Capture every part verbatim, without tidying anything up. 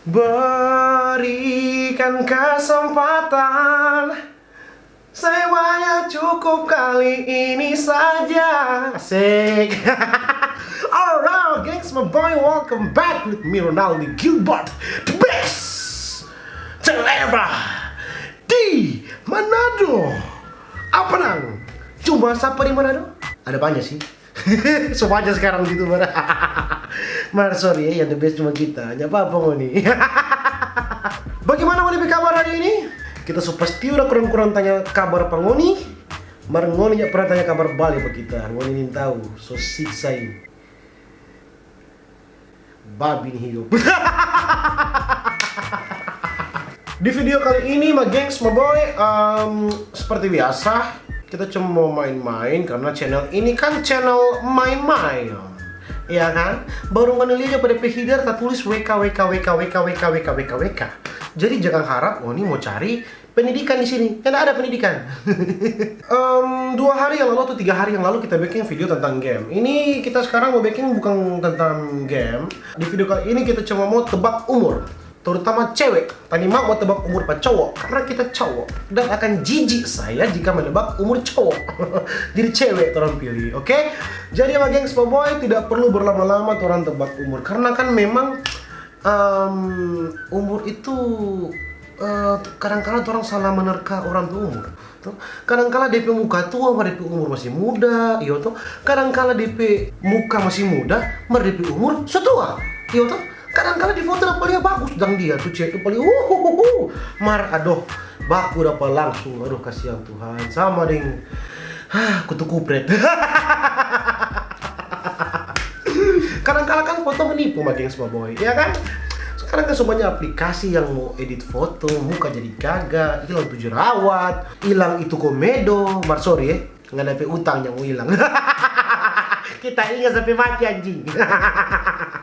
Berikan kesempatan, semuanya cukup kali ini saja. Asik. Alright, gengs, my boy, welcome back with me, Ronaldo Gilbert, the best channel ever di Manado. Apa nang? Cuma sapa di Manado? Ada banyak sih. So banyak sekarang YouTuber. Mar, sorry ya, yang the best cuma kita. Nyapa apa ngoni? Bagaimana ngoni pe kabar hari ini? Kita so pasti udah kurang-kurang tanya kabar pa ngoni. Mar ngoni nya pernah tanya kabar bale pa kita. Ngoni nintau, so siksa ini. Babi ni hidup. Di video kali ini, my gengs, my boy, em, seperti biasa, kita cuma mau main-main karena channel ini kan channel main-main. Ya kan? Baru ngoni lia jo pa depe header tatulis W K, W K, W K, W K, W K, W K, W K. Jadi jangan harap ngoni mau cari pendidikan di sini. Kan ada pendidikan. Em, dua hari yang lalu atau tiga hari yang lalu kita bikin video tentang game. Ini kita sekarang mau bikin bukan tentang game. Di video kali ini kita cuma mau tebak umur, terutama cewek. Tadi mau tebak umur pa cowok karena kita cowok dan akan jijik saya jika menebak umur cowok. Jadi cewek torang pilih, oke? Jadi, my gengs, my boy, tidak perlu berlama-lama torang tebak umur karena kan memang Em, umur itu, eh, kadangkala torang salah menerka orang pe umur, to. Kadangkala depe muka tua, mar depe umur masih muda, iyo to. Kadangkala depe muka masih muda, mar depe umur so tua, iyo to. Kadangkala di foto dapa lia bagus dang dia tu cewek tu paling, uhuhuhu. Mar, adoh, baku dapa langsung, adoh, kasiang Tuhan, sama deng, hah, kutu kupret. Kadangkala kan foto menipu, my gengs, my boy, ya kan? Sekarang kan so banya aplikasi yang mo edit foto, muka jadi gaga, ilang tu jerawat, ilang itu komedo, mar, sorry, eh, ngana pe utang yang mo ilang. Kita inga sampe mati, anjing.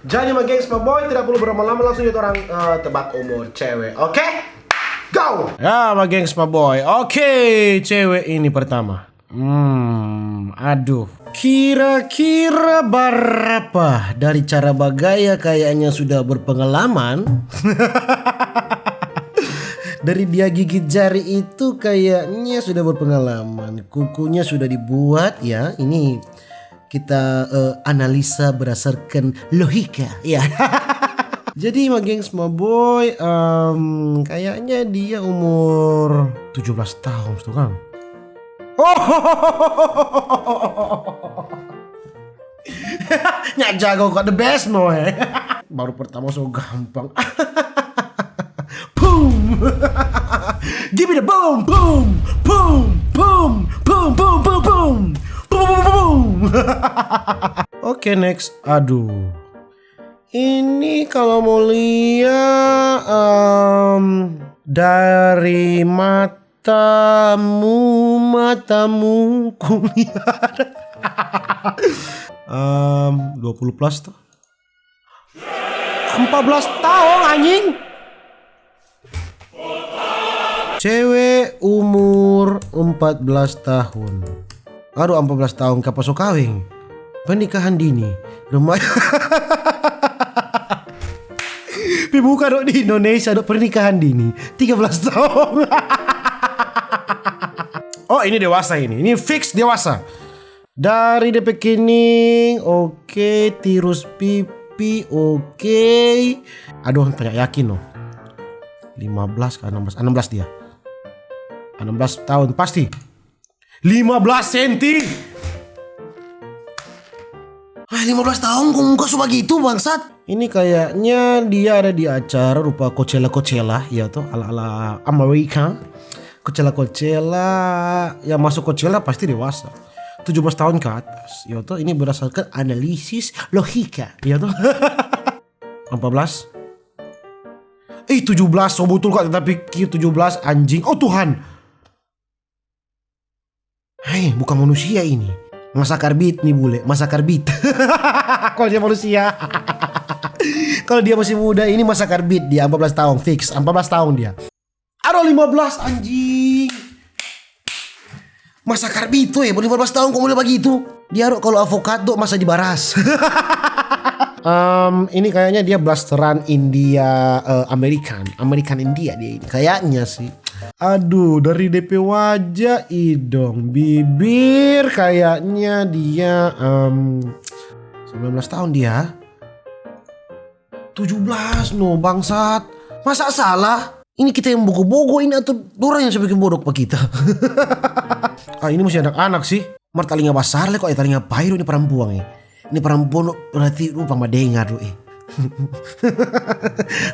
Jadi, my gengs, my boy, tidak perlu berlama-lama, langsung jo torang, eh, tebak umur cewek, oke? Go! Ya, my gengs, my boy. Oke, cewek ini pertama. Hmm, aduh. Kira-kira barapa dari cara bagaya kayaknya sudah berpengalaman? Dari dia gigit jari itu kayaknya sudah berpengalaman. Kukunya sudah dibuat ya. Ini kita, eh, analisa berdasarkan logika, ya. Jadi, my gengs, my boy, em, kayaknya dia umur tujuh belas tahun, tuh, Kang. Oh, nyak jago kok, the best, no, eh. Baru pertama so gampang. Boom! Give me the boom, boom, boom, boom, boom, boom, boom, boom. Boom, boom, boom, boom. Oke, next. Aduh. Ini kalau mau lia, em, dari matamu, matamu kulihat. Em, dua puluh plus tuh. Empat belas tahun, anjing. Cewek umur empat belas tahun. Aduh, empat belas tahun kapa so kaweng? Pernikahan dini. Rumah. Pi buka dong di Indonesia dong, pernikahan dini. Tiga belas tahun. Oh, ini dewasa ini. Ini fix dewasa. Dari depe kening, oke, tirus pipi, oke. Aduh, tanya yakin no. Lima belas ka enam belas? Enam belas dia. Enam belas tahun pasti. Lima belas senti. Ah, lima belas tahun kong muka so bagitu, bangsat. Ini kayaknya dia ada di acara rupa Coachella, Coachella, ya toh, ala-ala Amerika. Coachella, Coachella, yang masuk Coachella pasti dewasa. Tujuh belas tahun ke atas, ya toh. Ini berdasarkan analisis logika, ya toh. Empat belas? Ih, tujuh belas, so betul kok, tetapi ki tujuh belas, anjing. Oh, Tuhan. Hei, bukan manusia ini. Masa karbit nih bule, masa karbit. Kalau dia manusia. Kalau dia masih muda, ini masa karbit dia, empat belas tahun, fix. Empat belas tahun dia. Aduh, lima belas, anjing. Masa karbit tuh ya, lima belas tahun kong mulai bagitu. Dia, aduh, kalau avokat tuh masa di baras. Em, ini kayaknya dia blasteran India, eh, American, American India dia ini kayaknya sih. Aduh, dari D P wajah, idong, bibir, kayaknya dia, em, sembilan belas tahun dia. Tujuh belas no, bangsat. Masa salah? Ini kita yang bogo-bogo ini atau dorang yang bikin bodoh pa kita? Ah, ini masih anak-anak sih. Mar talinga basar le kok, eh, talinga pai do ini parampuang, eh. Ini parampuang do berarti rupa madengar do, eh.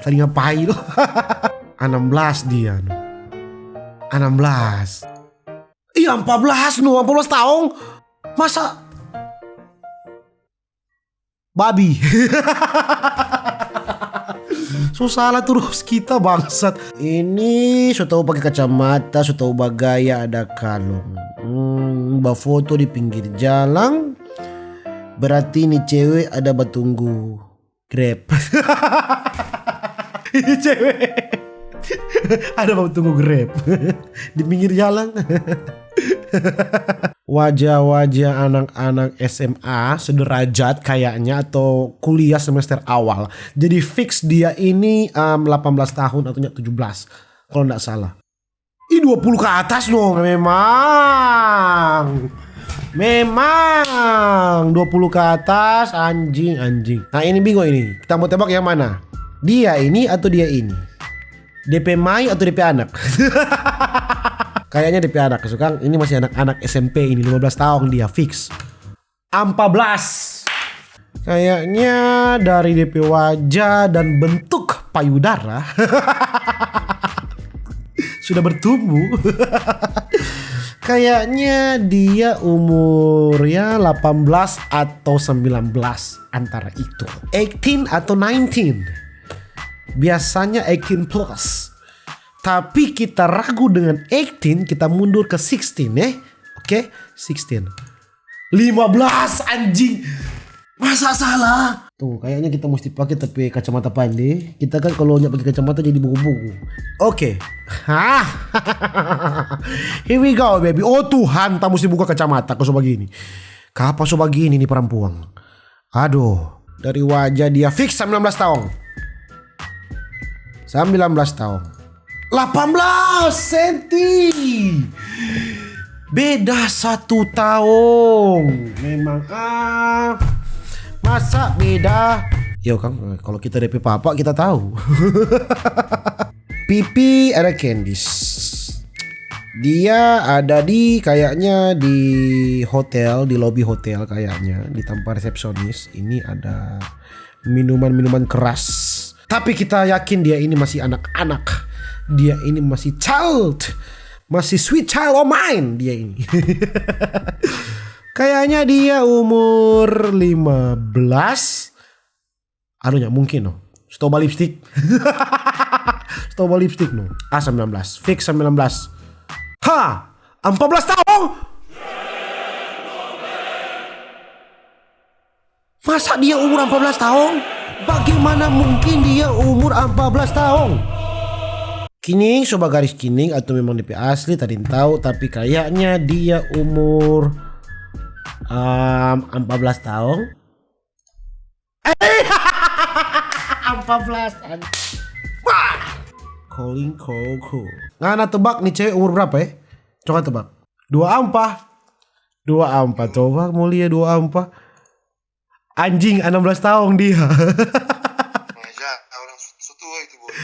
Talinga pai do. Enam belas dia no. Enam belas. Iya, empat belas no, empat belas tahun. Masa babi. So salah terus kita, bangsat. Ini so tau pake kacamata, so tau bagaya, ada kalong. Hmm, bafoto di pinggir jalang. Berarti ini cewek ada batunggu Grab. Ini cewek ada batunggu Grab di pinggir jalang. Wajah-wajah anak-anak S M A sederajat kayaknya atau kuliah semester awal. Jadi fix dia ini, em, delapan belas tahun atau nggak tujuh belas kalau nggak salah. Ih, dua puluh ke atas dong, memang. Memang dua puluh ke atas, anjing, anjing. Nah, ini bingung ini. Kita mau tebak yang mana? Dia ini atau dia ini? D P mai atau D P anak? Kayaknya D P anak, so kan ini masih anak-anak S M P ini, lima belas tahun dia, fix. Empat belas. Kayaknya dari D P wajah dan bentuk payudara sudah bertumbuh. Kayaknya dia umur ya delapan belas atau sembilan belas, antara itu. Eighteen atau nineteen. Biasanya eighteen plus. Tapi kita ragu dengan eighteen, kita mundur ke sixteen, eh. Oke, sixteen. Lima belas, anjing. Masa salah? Tuh, kayaknya kita mesti pakai tapi kacamata pande. Kita kan kalau nggak pakai kacamata jadi buku-buku. Oke. Hah? Here we go, baby. Oh Tuhan, tak mesti buka kacamata kok so bagini. Kapa so bagini nih perempuan? Aduh, dari wajah dia fix sembilan belas tahun. Sembilan belas tahun. Delapan belas senti. Beda satu tahun. Memang, ah, masa beda? Yo kan, kalau kita D P papa, kita tahu. Pipi ada Candice. Dia ada di, kayaknya di hotel, di lobi hotel kayaknya, di tempat resepsionis. Ini ada minuman-minuman keras. Tapi kita yakin dia ini masih anak-anak. Dia ini masih child. Masih sweet child of mine dia ini. Kayaknya dia umur lima belas. Anunya mungkin no. Stop lipstick. Stop lipstick no. Ah, sembilan belas. Fix sembilan belas. Ha, empat belas tahun. Masa dia umur empat belas tahun? Bagaimana mungkin dia umur empat belas tahun? Kining, so bagaris kining atau memang D P asli, tadi tau, tapi kayaknya dia umur, um, empat belas tahun. Eh, empat belas, anjing. Wah! Calling, call, call. Ngana tebak nih cewek umur berapa ya? Coba tebak. Dua ampa. Dua ampa, coba mau lia dua ampa. Anjing, enam belas tahun dia. Aja, orang su-, su tua itu, boy.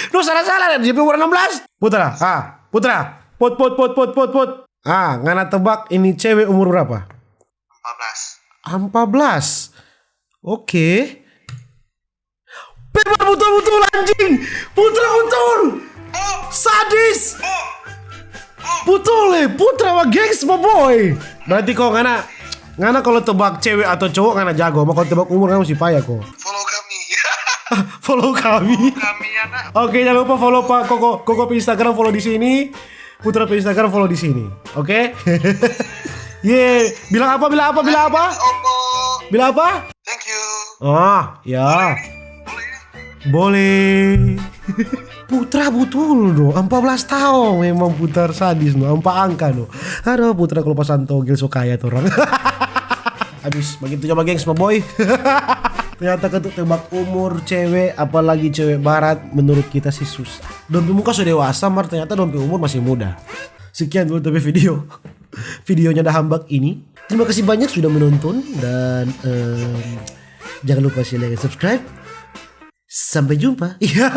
No, salah-salah, dia pe umur enam belas. Putra, ah, putra. Pot, pot, pot, pot, pot, pot. Ah, ngana tebak ini cewek umur berapa? Empat belas. Empat belas. Oke. Memang butul-butul, anjing. Putra butul. Sadis. Butul, eh. Putra wa gengs, my boy. Berarti kong ngana, ngana kalau tebak cewek atau cowok ngana jago, ma kalau tebak umur ngana masih paya ko. Follow kami. Follow kami. Kami ya, nak. Oke, jangan lupa follow Pak Koko, Koko pe Instagram, follow di sini. Putra pe Instagram, follow di sini. Oke? Ye, bilang apa, bilang apa, bilang apa? Opo. Bilang apa? Thank you. Ah, ya. Boleh. Putra butul do, empat belas tahun memang Putra sadis do, empat angka do. Aduh, Putra kalau pasan togel so kaya tu orang. Habis, begitu coba gengs, my boy. Ternyata kan untuk tebak umur cewek, apalagi cewek barat, menurut kita sih susah. Dong pe muka so dewasa, mar ternyata dong pe umur masih muda. Sekian dulu tapi video videonya Da Hambak ini. Terima kasih banyak sudah menonton dan em, jangan lupa share, like, dan subscribe. Sampai jumpa. Iya.